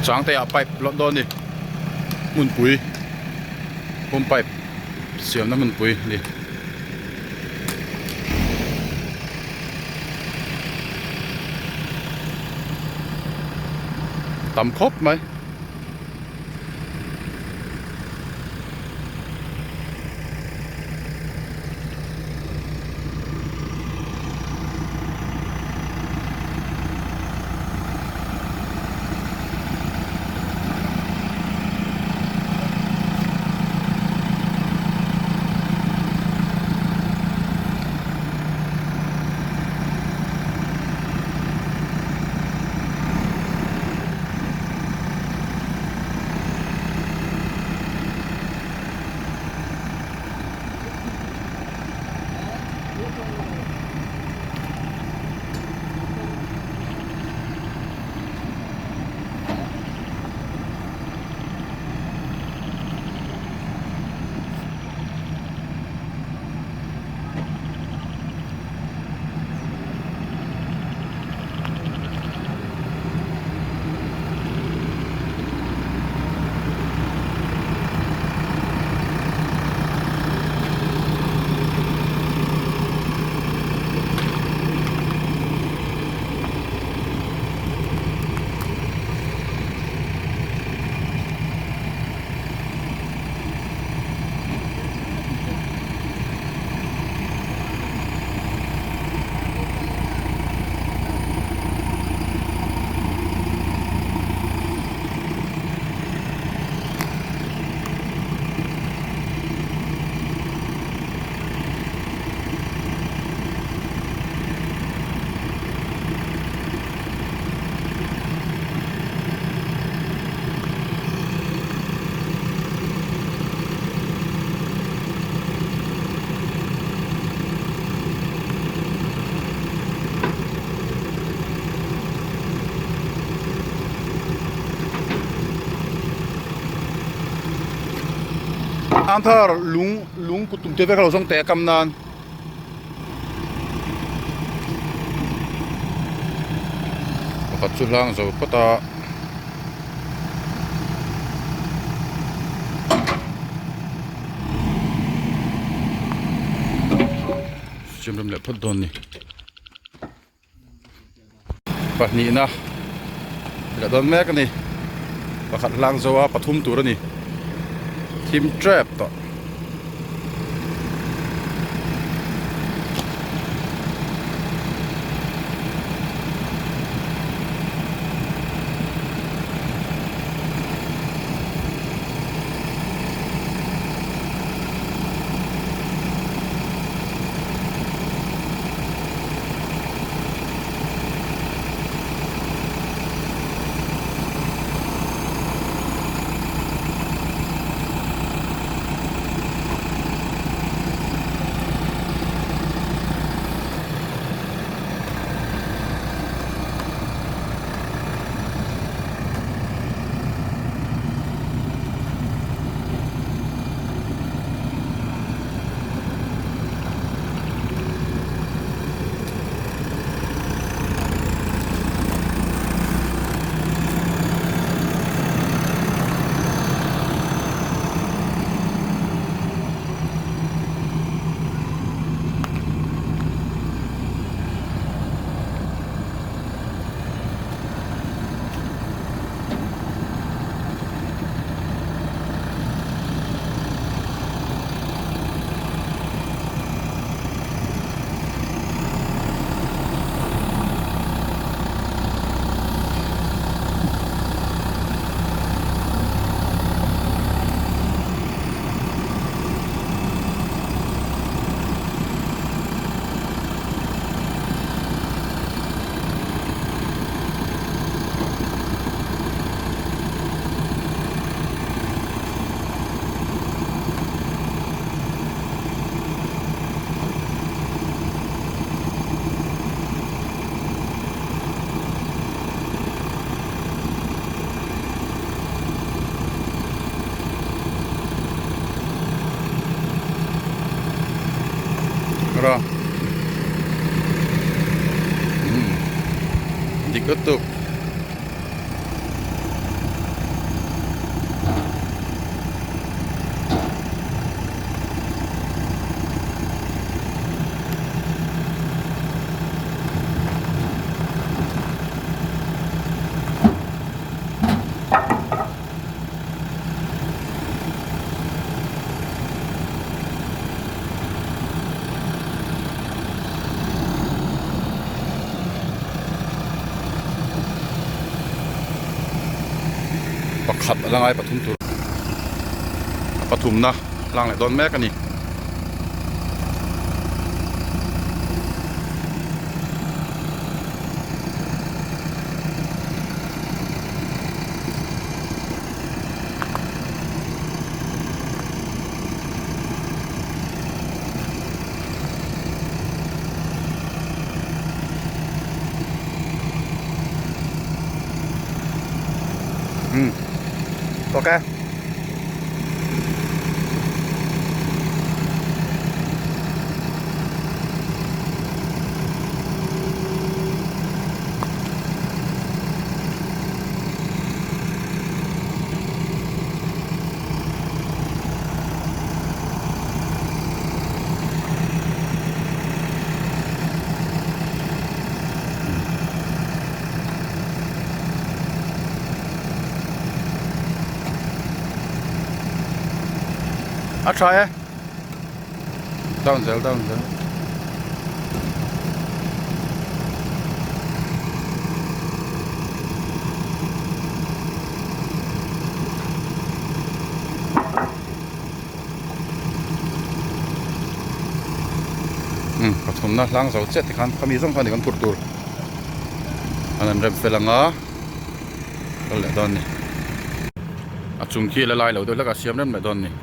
Changte ah pipe lawt dawn a ni hmunpui home pipe siamna hmunpui a ni. Tam khawp mai. Angthar lung lung kut tum te vek a lo zawng teh a kam nan. Pakhat chu hlang zo phawt a. Siam rem leh phawt dawn ni. Pahnihna la dawn mek a ni. Pakhat hlang zo a pathum tur a ni. Thim tep tawh. Ra dik lutuk. Pakhat a la ngai pathum tur a pathumna hlang leh dawn mek a ni. Um ok A tha e. Down zel down zel. Um pathumna hlang zo chiah tikhan khami zawng khan ni kan phurh tur an an rem fel anga kal leh dawn a ni a chung khi la lai lo deuh hlek a siam rem leh dawn a ni.